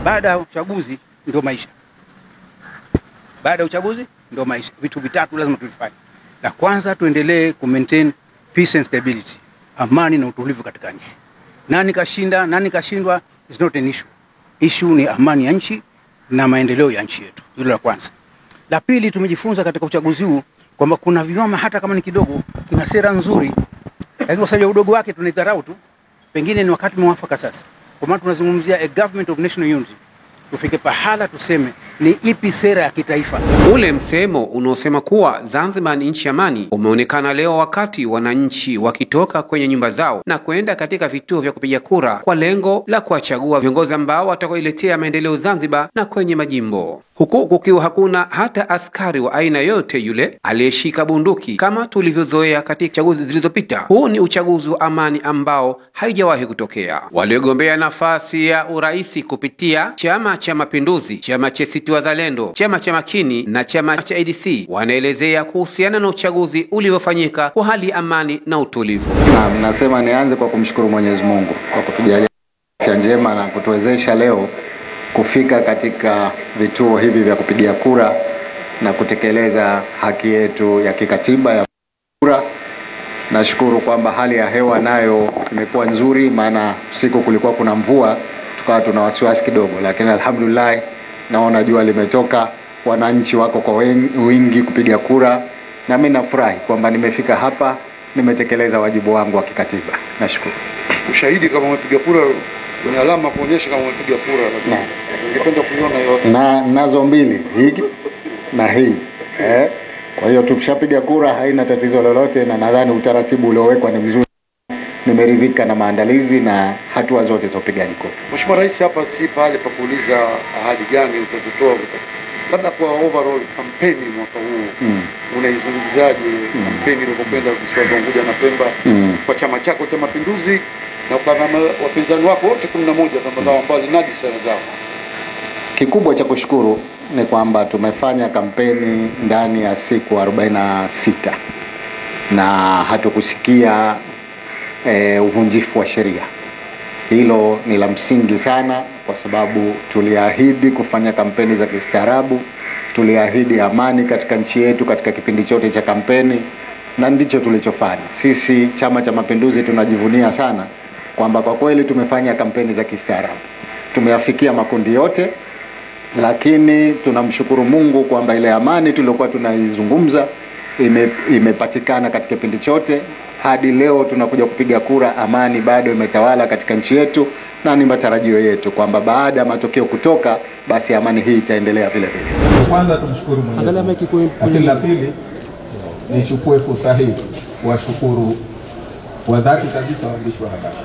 Baada ya uchaguzi ndio maisha. Baada ya uchaguzi ndio maisha. Vitu vitatu lazima tuvifanye. La kwanza, tuendelee ku maintain peace and stability, amani na utulivu katika nchi. Nani kashinda, nani kashindwa is not an issue. Issue ni amani ya nchi na maendeleo ya nchi yetu. Hilo la kwanza. La pili, tumejifunza katika uchaguzi huu kwamba kuna vyama hata kama ni kidogo kina sera nzuri, lakini kwa sababu ya udogo wake tunaidharau tu. Pengine ni wakati mwafaka sasa. Kwa maana tunazungumzia a government of national unity. Tufike pahala tuseme ni ipi sera ya kitaifa. Ule msemo unaosema kuwa Zanzibar ni nchi ya amani umeonekana leo wakati wananchi wakitoka kwenye nyumba zao na kwenda katika vituo vya kupiga kura kwa lengo la kuwachagua viongozi ambao watakaoiletea maendeleo Zanzibar na kwenye majimbo, huku kukiwa hakuna hata askari wa aina yote yule aliyeshika bunduki kama tulivyozoea katika chaguzi zilizopita. Huu ni uchaguzi wa amani ambao haijawahi kutokea. Waliogombea nafasi ya uraisi kupitia Chama cha Mapinduzi, Chama cha ACT Wazalendo, Chama cha Makini na Chama cha ADC wanaelezea kuhusiana na uchaguzi uliofanyika kwa hali ya amani na utulivu. Naam, nasema nianze kwa kumshukuru Mwenyezi Mungu kwa kutujalia afya njema na kutuwezesha leo kufika katika vituo hivi vya kupigia kura na kutekeleza haki yetu ya kikatiba ya kura. Nashukuru kwamba hali ya hewa nayo imekuwa nzuri, maana usiku kulikuwa kuna mvua, tukawa tuna wasiwasi kidogo, lakini alhamdulillah naona jua limetoka, wananchi wako kwa wingi kupiga kura, na mimi nafurahi kwamba nimefika hapa, nimetekeleza wajibu wangu wa kikatiba. Nashukuru. Ushahidi kama umepiga kura kwenye alama kuonyesha kama umepiga kura, lakini ningependa kuiona hiyo. Na nazo mbili, hii na hii. Kwa hiyo tukishapiga kura haina tatizo lolote, na nadhani utaratibu uliowekwa ni mzuri. Nimeridhika na maandalizi na hatua zote za upigaji kura. Mheshimiwa Rais, hapa si pale pa kuuliza ahadi gani utatotoa, labda kwa overall kampeni mwaka huu unaizungumzaje kampeni iliyokwenda visiwa vya Unguja na Pemba kwa chama chako cha Mapinduzi na kwa wapinzani wako wote 11 kama ambao walinadi sera zao? Kikubwa cha kushukuru ni kwamba tumefanya kampeni ndani ya siku 46 na hatukusikia uvunjifu wa sheria. Hilo ni la msingi sana, kwa sababu tuliahidi kufanya kampeni za kistaarabu, tuliahidi amani katika nchi yetu katika kipindi chote cha kampeni, na ndicho tulichofanya. Sisi Chama cha Mapinduzi tunajivunia sana kwamba kwa kweli tumefanya kampeni za kistaarabu, tumeafikia makundi yote, lakini tunamshukuru Mungu kwamba ile amani tuliyokuwa tunaizungumza imepatikana katika kipindi chote. Hadi leo tunakuja kupiga kura, amani bado imetawala katika nchi yetu, na ni matarajio yetu kwamba baada ya matokeo kutoka, basi amani hii itaendelea vile vile. Kwanza tumshukuru Mwenyezi Mungu. Lakini la pili, nichukue fursa hii kuwashukuru kwa dhati kabisa waandishi wa habari.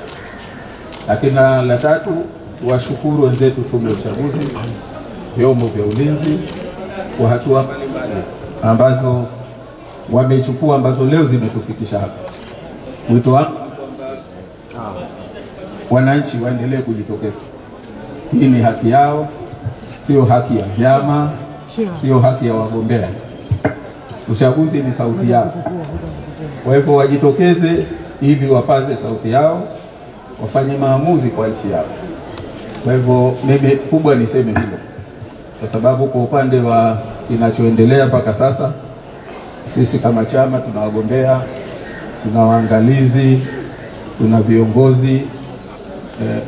Lakini la tatu, washukuru wenzetu tume ya uchaguzi, vyombo vya ulinzi kwa hatua mbalimbali ambazo wamechukua, ambazo leo zimetufikisha hapa. Wito wangu kwamba wananchi waendelee kujitokeza. Hii ni haki yao, sio haki ya vyama, sio haki ya wagombea. Uchaguzi ni sauti yao. Kwa hivyo wajitokeze ili wapaze sauti yao, wafanye maamuzi kwa nchi yao. Kwa hivyo mimi kubwa niseme hilo, kwa sababu kwa upande wa kinachoendelea mpaka sasa, sisi kama chama tuna wagombea, tuna waangalizi, tuna viongozi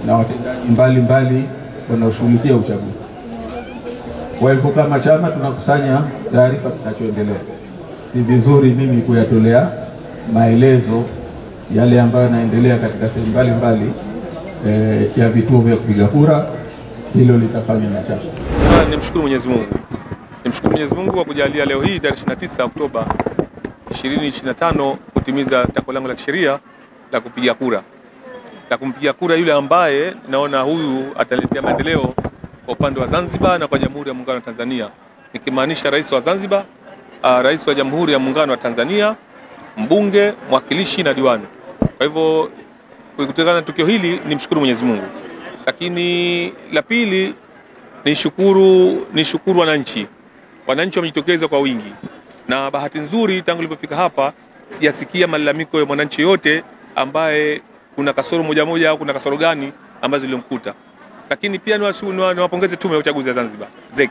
na watendaji mbalimbali wanaoshughulikia uchaguzi. Kwa hivyo kama chama tunakusanya taarifa kinachoendelea. Si vizuri mimi kuyatolea maelezo yale ambayo yanaendelea katika sehemu mbalimbali ya vituo vya kupiga kura. Hilo litafanywa na chama. Nimshukuru Mwenyezi Mungu. Nimshukuru Mwenyezi Mungu kwa kujalia leo hii tarehe 29 Oktoba 2025 kutimiza takwa langu la kisheria la kupiga kura. La kumpiga kura yule ambaye naona huyu ataletea maendeleo kwa upande wa Zanzibar na kwa Jamhuri ya Muungano wa Tanzania. Nikimaanisha rais wa Zanzibar, rais wa Jamhuri ya Muungano wa Tanzania, mbunge, mwakilishi na diwani. Kwa hivyo kutokana na tukio hili nimshukuru Mwenyezi Mungu. Lakini la pili nishukuru wananchi. Wananchi wamejitokeza kwa wingi. Na bahati nzuri tangu nilipofika hapa sijasikia malalamiko ya mwananchi yote ambaye kuna kasoro moja moja au kuna kasoro gani ambazo zilimkuta. Lakini pia niwapongeze Tume ya Uchaguzi ya Zanzibar, ZEC.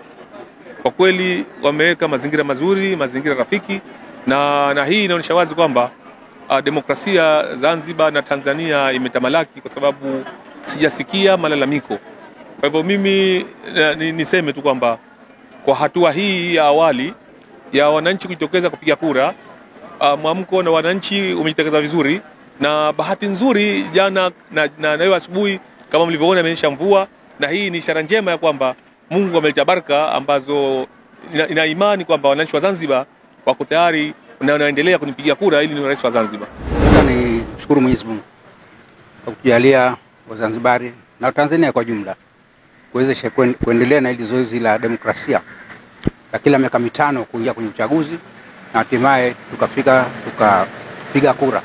Kwa kweli wameweka mazingira mazuri, mazingira rafiki, na hii inaonyesha wazi kwamba demokrasia Zanzibar na Tanzania imetamalaki, kwa sababu sijasikia malalamiko. Kwa hivyo mimi niseme tu kwamba kwa hatua hii ya awali ya wananchi kujitokeza kupiga kura, mwamko na wananchi umejitokeza vizuri, na bahati nzuri jana na leo asubuhi kama mlivyoona imenyesha mvua, na hii ni ishara njema ya kwamba Mungu ameleta baraka ambazo ina imani kwamba wananchi wa Zanzibar wako tayari na wanaendelea kunipigia kura ili ni rais wa Zanzibar. Ni shukuru Mwenyezi Mungu kwa kutujalia Wazanzibari na Tanzania kwa jumla kuwezesha kuendelea na hili zoezi la demokrasia la kila miaka 5 kuingia kwenye uchaguzi na hatimaye tukafika tukapiga kura.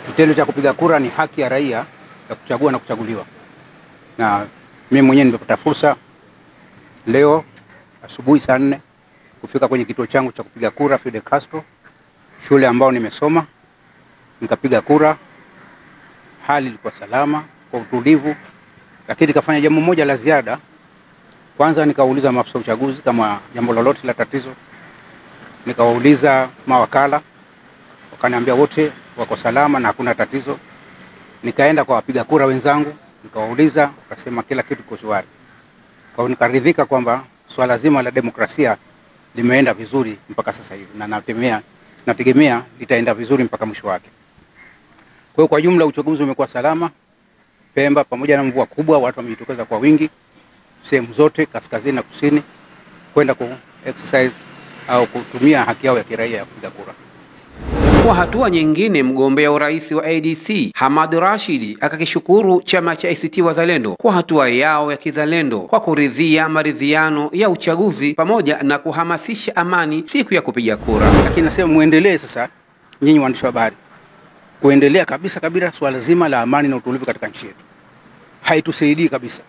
Kitendo cha kupiga kura ni haki ya raia ya kuchagua na kuchaguliwa. Na mimi mwenyewe nimepata fursa leo asubuhi saa 4 kufika kwenye kituo changu cha kupiga kura Fidel Castro, shule ambao nimesoma, nikapiga kura. Hali ilikuwa salama kwa utulivu, lakini nikafanya jambo moja la ziada. Kwanza nikauliza maafisa uchaguzi kama jambo lolote la tatizo, nikawauliza mawakala, wakaniambia wote wako salama na hakuna tatizo. Nikaenda kwa wapiga kura wenzangu nikawauliza, wakasema kila kitu kiko shwari. Kwa hiyo nikaridhika kwamba swala zima la demokrasia limeenda vizuri mpaka sasa hivi, na nategemea litaenda vizuri mpaka mwisho wake. Kwa hiyo kwa jumla uchaguzi umekuwa salama. Pemba pamoja na mvua kubwa, watu wamejitokeza kwa wingi sehemu zote kaskazini na kusini kwenda ku exercise au kutumia haki yao ya kiraia ya kupiga kura. Kwa hatua nyingine, mgombea urais wa ADC Hamad Rashid akakishukuru chama cha ACT Wazalendo kwa hatua yao ya kizalendo kwa kuridhia maridhiano ya uchaguzi pamoja na kuhamasisha amani siku ya kupiga kura. Lakini nasema muendelee sasa nyinyi waandishi wa habari kuendelea kabisa kabisa swala zima la amani na utulivu katika nchi yetu. Haitusaidii kabisa.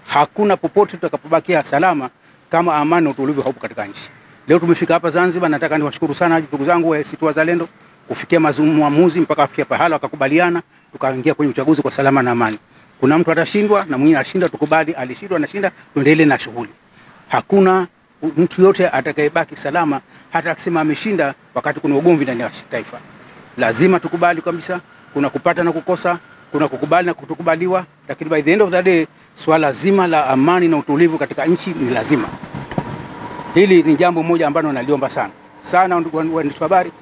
Hakuna popote tutakapobakia salama kama amani na utulivu haupo katika nchi. Leo tumefika hapa Zanzibar, nataka niwashukuru sana ndugu zangu wa ACT Wazalendo kufikia maamuzi mpaka afikia pahala wakakubaliana, tukaingia kwenye uchaguzi kwa salama na amani. Kuna mtu atashindwa na mwingine ashinda, tukubali alishindwa na shinda, tuendelee na shughuli. Hakuna mtu yote atakayebaki salama hata akisema ameshinda wakati kuna ugomvi ndani ya taifa. Lazima tukubali kabisa kuna kupata na kukosa, kuna kukubali na kutokubaliwa, lakini by the end of the day swala zima la amani na utulivu katika nchi ni lazima. Hili ni jambo moja ambalo naliomba sana sana waandishi wa habari,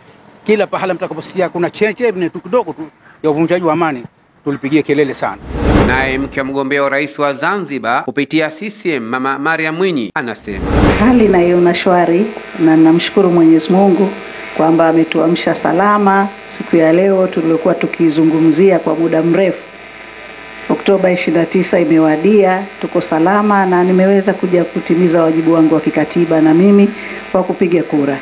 kila pahala mtakaposikia kuna cheche tu kidogo tu ya uvunjaji wa amani, tulipigie kelele sana. Naye mke wa mgombea wa rais wa Zanzibar kupitia CCM Mama Maria Mwinyi anasema hali naiona shwari na namshukuru Mwenyezi Mungu kwamba ametuamsha salama siku ya leo tuliokuwa tukizungumzia kwa muda mrefu. Oktoba 29 imewadia, tuko salama na nimeweza kuja kutimiza wajibu wangu wa kikatiba na mimi kwa kupiga kura.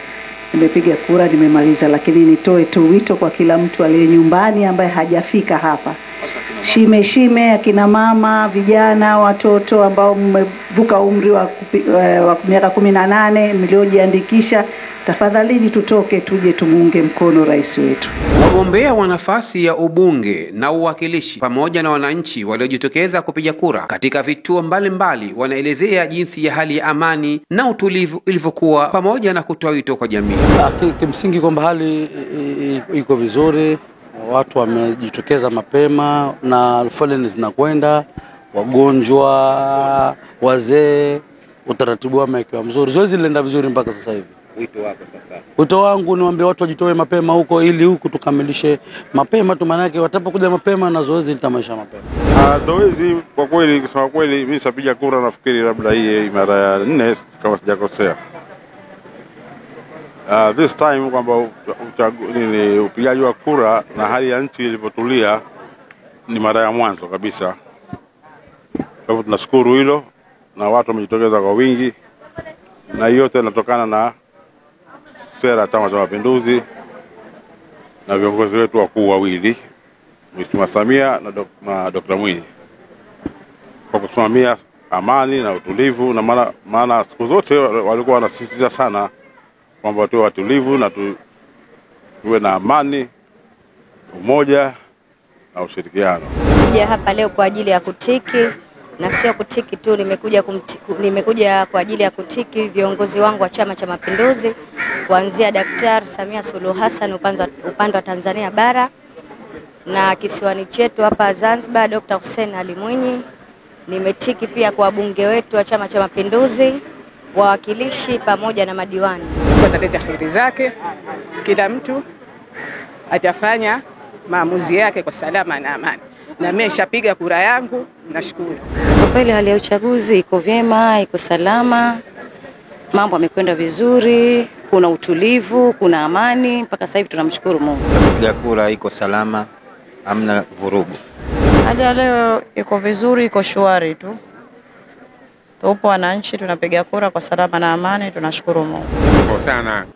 Nimepiga kura, nimemaliza, lakini nitoe tu wito kwa kila mtu aliye nyumbani ambaye hajafika hapa. Shime shime, akina mama, vijana, watoto ambao mmevuka umri wa miaka 18 mliojiandikisha, tafadhalini tutoke tuje tumuunge mkono rais wetu. Wagombea wa nafasi ya ubunge na uwakilishi pamoja na wananchi waliojitokeza kupiga kura katika vituo mbalimbali wanaelezea jinsi ya hali ya amani na utulivu ilivyokuwa pamoja na kutoa wito kwa jamii. Kimsingi kwamba hali iko vizuri, watu wamejitokeza mapema na foleni zinakwenda, wagonjwa, wazee, utaratibu wamewekewa mzuri. Zoezi linaenda vizuri mpaka sasa hivi. Wito wako sasa? Wito wangu niwaambie watu wajitoe mapema huko ili huku tukamilishe mapema tu, maana yake watapokuja mapema na zoezi litamaisha mapema. Zoezi kwa kweli, kusema kweli mimi sipiga kura, nafikiri labda hii mara ya 4 kama sijakosea. This time kwamba upigaji wa kura na hali ya nchi ilivyotulia ni mara ya mwanzo kabisa. Kwa hivyo tunashukuru hilo na watu wamejitokeza kwa wingi, na yote inatokana na sera Chama cha Mapinduzi na viongozi wetu wakuu wawili, Mheshimiwa Samia na Dr. Mwinyi, kwa kusimamia amani na utulivu, na maana siku zote walikuwa wanasisitiza sana kwamba tuwe watulivu na tuwe na amani, umoja na ushirikiano. Kuja hapa leo kwa ajili ya kutiki Na sio kutiki tu, nimekuja kwa ajili ya kutiki viongozi wangu wa Chama cha Mapinduzi, kuanzia Daktari Samia Suluhu Hassan upande wa Tanzania bara, na kisiwani chetu hapa Zanzibar Dr. Hussein Ali Mwinyi. Nimetiki pia kwa wabunge wetu wa Chama cha Mapinduzi, wawakilishi pamoja na madiwani. Ataleta kheri zake, kila mtu atafanya maamuzi yake kwa salama na amani. Na mimi nishapiga kura yangu, nashukuru. Kwa kweli hali ya uchaguzi iko vyema, iko salama. Mambo yamekwenda vizuri, kuna utulivu, kuna amani, mpaka sasa hivi tunamshukuru Mungu. Kupiga kura iko salama, hamna vurugu. Hali ya leo iko vizuri, iko shwari tu. Tupo wananchi tunapiga kura kwa salama na amani, tunashukuru Mungu. Kwa sana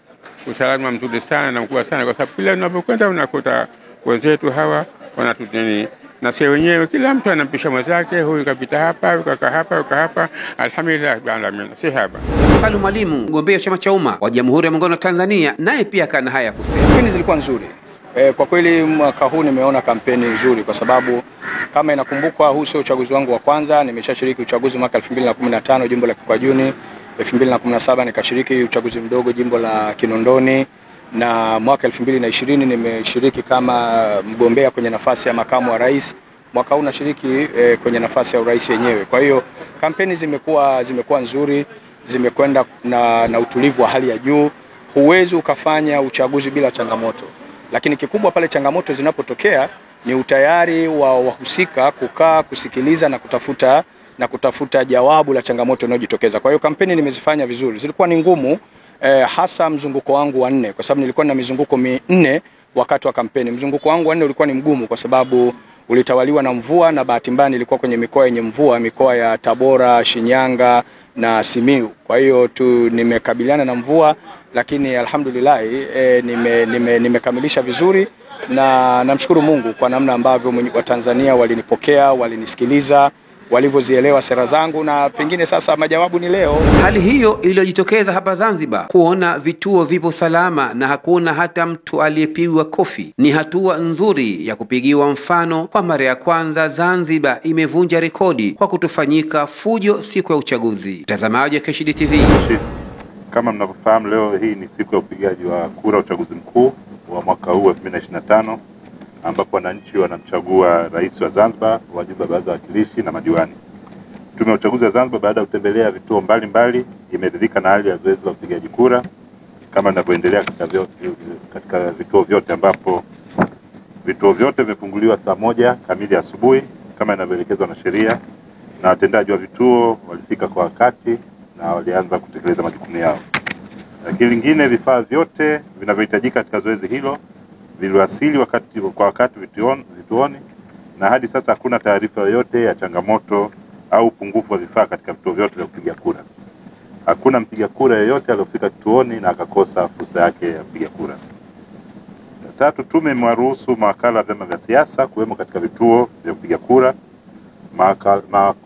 usalama mzuri sana na mkubwa sana, kwa sababu kila unapokwenda unakuta wenzetu hawa wanatuteni na sisi wenyewe, kila mtu anampisha mwenzake, huyu kapita hapa, huyu kaka hapa, huyu hapa. Alhamdulillah rabbil alamin. Si haba. Salum Mwalimu, mgombea chama cha Umma wa Jamhuri ya Muungano wa Tanzania, naye pia kana haya kusema. Kampeni zilikuwa nzuri. Kwa kweli mwaka huu nimeona kampeni nzuri, kwa sababu kama inakumbukwa, huu sio uchaguzi wangu wa kwanza. Nimeshashiriki uchaguzi mwaka 2015 jimbo la Kikwajuni, 2017 nikashiriki uchaguzi mdogo jimbo la Kinondoni, na mwaka 2020 nimeshiriki kama mgombea kwenye nafasi ya makamu wa rais. Mwaka huu nashiriki kwenye nafasi ya urais yenyewe. Kwa hiyo kampeni zimekuwa nzuri, zimekwenda na utulivu wa hali ya juu. Huwezi ukafanya uchaguzi bila changamoto, lakini kikubwa pale changamoto zinapotokea ni utayari wa wahusika kukaa, kusikiliza na kutafuta jawabu la changamoto inayojitokeza. Kwa hiyo kampeni nimezifanya vizuri. Zilikuwa ni ngumu, hasa mzunguko wangu wa 4, kwa sababu nilikuwa na mizunguko 4 wakati wa kampeni. Mzunguko wangu wa 4 ulikuwa ni mgumu kwa sababu ulitawaliwa na mvua, na bahati mbaya nilikuwa kwenye mikoa yenye mvua, mikoa ya Tabora, Shinyanga na Simiyu. Kwa hiyo tu nimekabiliana na mvua, lakini alhamdulillah nimekamilisha vizuri, na namshukuru Mungu kwa namna ambavyo Watanzania walinipokea, walinisikiliza, walivyozielewa sera zangu, na pengine sasa majawabu ni leo. Hali hiyo iliyojitokeza hapa Zanzibar, kuona vituo vipo salama na hakuna hata mtu aliyepigwa kofi, ni hatua nzuri ya kupigiwa mfano. Kwa mara ya kwanza Zanzibar imevunja rekodi kwa kutofanyika fujo siku ya uchaguzi. Mtazamaji wa KHD TV, kama mnavyofahamu, leo hii ni siku ya upigaji wa kura uchaguzi mkuu wa mwaka huu 2025, ambapo wananchi wanamchagua rais wa Zanzibar, wajumbe wa baraza la wawakilishi na madiwani. Tume ya uchaguzi wa Zanzibar, baada ya kutembelea vituo mbalimbali, imeridhika na hali ya zoezi la upigaji kura kama linavyoendelea katika vituo vyote, ambapo vituo vyote vimefunguliwa saa 1 kamili asubuhi kama inavyoelekezwa na sheria, na watendaji wa vituo walifika kwa wakati na walianza kutekeleza majukumu yao. Lakini lingine, vifaa vyote vinavyohitajika katika zoezi hilo viliwasili kwa wakati vituoni, na hadi sasa hakuna taarifa yoyote ya changamoto au upungufu wa vifaa katika vituo vyote vya kupiga kura. Hakuna mpiga kura yoyote aliyofika kituoni na akakosa fursa yake ya kupiga kura. Tatu, tume imewaruhusu mawakala wa vyama vya siasa kuwemo katika vituo vya kupiga kura.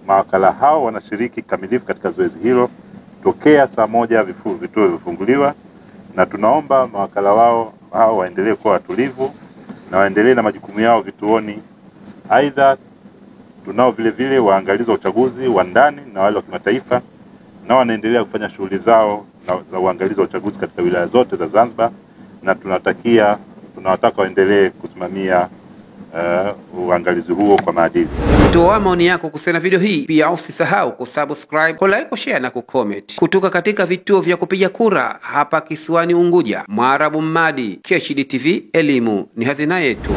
Mawakala hao wanashiriki kamilifu katika zoezi hilo tokea saa 1 vituo vifunguliwa, na tunaomba mawakala wao hao waendelee kuwa watulivu na waendelee na majukumu yao vituoni. Aidha, tunao vile vile waangalizi wa uchaguzi wa ndani na wale wa kimataifa, na wanaendelea kufanya shughuli zao za uangalizi wa uchaguzi katika wilaya zote za Zanzibar, na tunawataka waendelee kusimamia uangalizi huo kwa maadili. Toa maoni yako kuhusiana na video hii. Pia usisahau kusubscribe, kulike, share na kucomment. Kutoka katika vituo vya kupiga kura hapa kisiwani Unguja, Mwarabu Mmadi, KHD TV, elimu ni hazina yetu.